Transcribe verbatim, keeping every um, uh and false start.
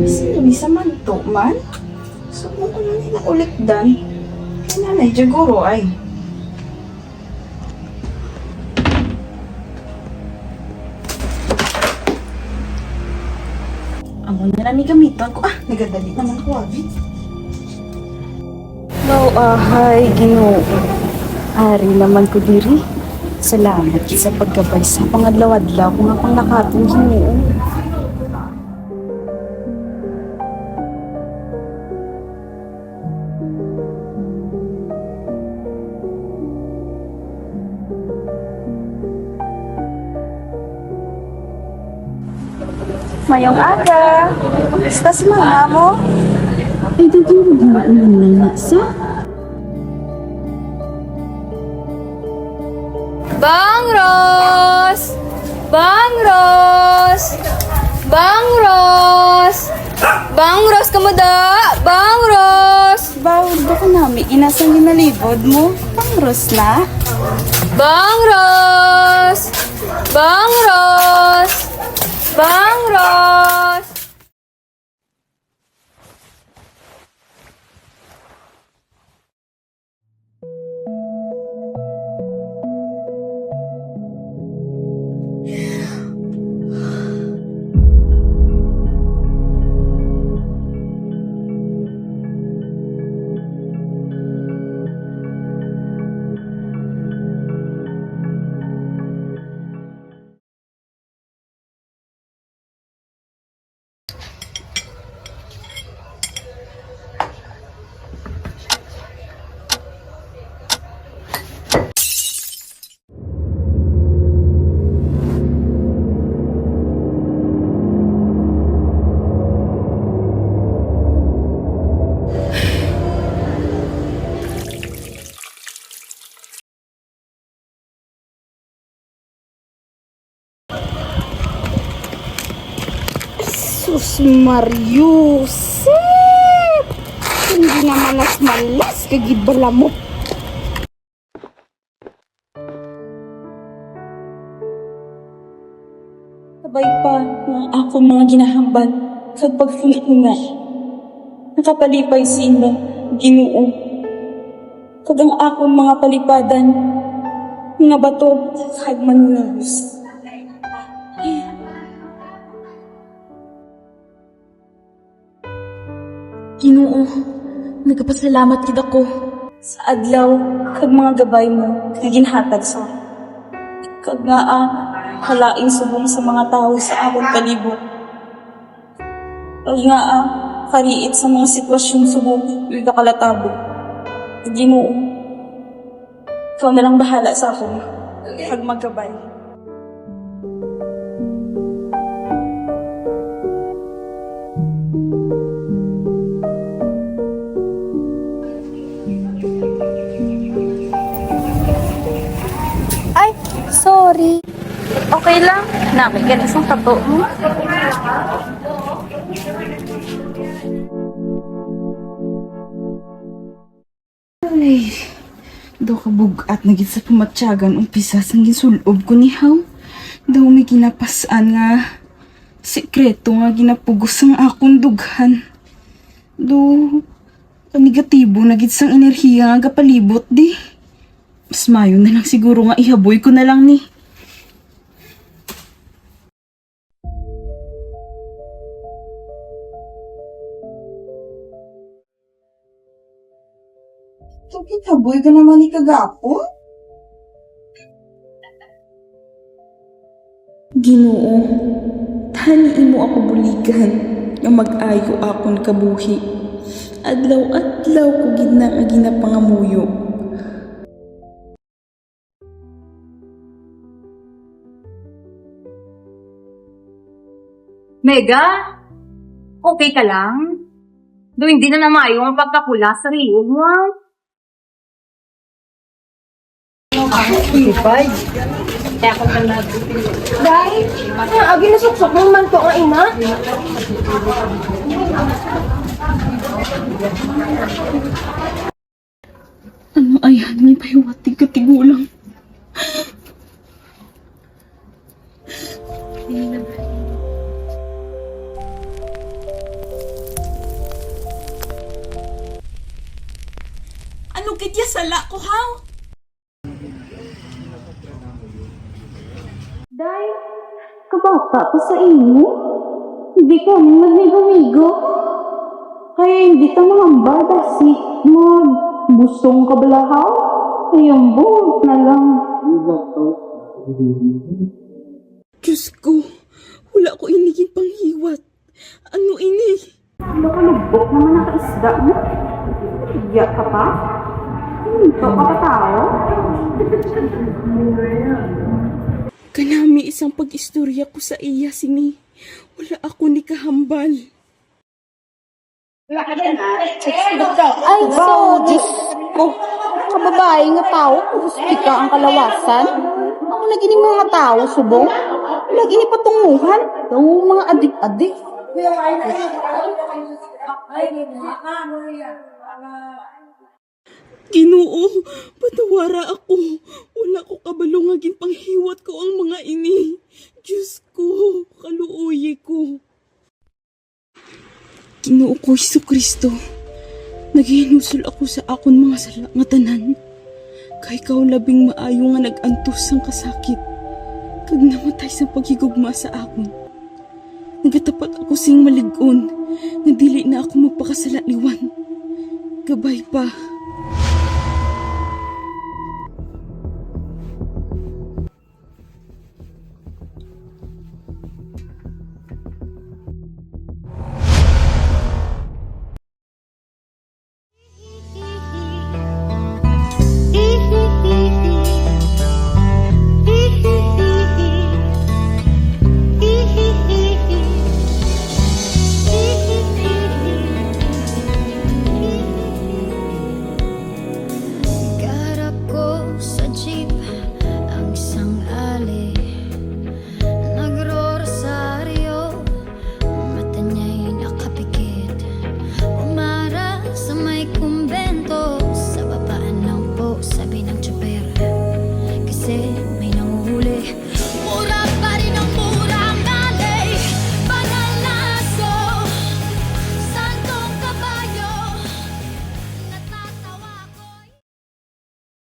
Sino ni sa manto man? So, kung ano ni naulikdan? Kay nanay, Jagoro ay. Amo na lang ni gamiton ko. Ah, nagadali naman ko, abi. Mao, ahay, Ginoo. Ari naman ko diri. Salamat sa pagkabay sa pangadlaw-adlaw ko nga panglakaton, Ginoo. Mayong aga. Kumusta si mama mo? Ay, daghan na lang na sa. Bangros! Bangros! Bangros! Bangros, kamo da! Bangros! Bawod ba ko nami? Inasang ginalibod mo? Bangros na? Bangros! Bangros! Bangros! Sus, Mario, sip! Hindi na malas-malas, kagid bala mo. Kabay pa nga ang akon mga ginahambal kag paghunahuna nakapalipay sa imo, Ginoo, kag ang akon mga palipadan nga bato kag manunubos. Ginoo, nagapasalamat gid ako sa adlaw kag mga gabay mo nga ginhatag sa akon, kag ngaa kalain subong sa mga tawo sa akon palibot, kag ngaa kariit sa mga sitwasyon subong nga nagakalatabog. Ginoo, ikaw na lang bahala sa akon kag maggabay. Ay, sorry. Okay lang. Nami gani sang tato mo. Ay, daw kabug-at na gid sa pamatyagan umpisa sang ginsul-ob ko ni Haw. Daw may ginapas-an nga sikreto nga ginapugos sang akon dughan. Daw kanegatibo na gid sang enerhiya nga gapalibot di. Mas maayo na lang siguro nga ihaboy ko na lang ni. Ito, kitaboy ka naman ni kagapon? Ginoo, tani imo ako buligan nga mag-ayo akon kabuhi. Adlaw-adlaw ko gid na nga ginapangamuyo. Mega, okay ka lang? Do hindi na namayo ang pagkapula sa riyog mo, ah. Day, ah, ginasuksok mo man to nga ina. Ano ay may pahiwatig ka tigulang? Ano gid ya sala ko, ha? Day, kabata ko sa imo. Hindi kami magmigo-migo. Kaya hindi ta mahambal, basi magbusong ka bala, ha? Kaya buot na lang. Diyos ko, wala ko ini ginpanghiwat. Ano ini? Nakalubok naman ang kaisda mo. Iya ka pa? Hinto ka pa, tao? Kanami isang pag-istorya ko sa iya sini. Wala ako ni kahambal. Ay, so, Diyos ko. Kababae nga tao, hustika ang kalawasan. Ang lagi ni mga tao, subong. Lagi ni patunguhan. Daw mga adik-adik. Ginoo, patawara ako. Wala ko kabalo nga ginpanghiwat ko ang mga ini. Diyos ko, kaluoyi ko. Ginoo ko Jesu-Cristo, naghinusol ako sa akon mga sala nga tanan. Kay ikaw labing maayo nga nag-antos sang kasakit, kag namatay sang paghigugma sa akon. Nagatapat ako sing malig-on nga dili na ako magpakasala liwat. Kabay pa,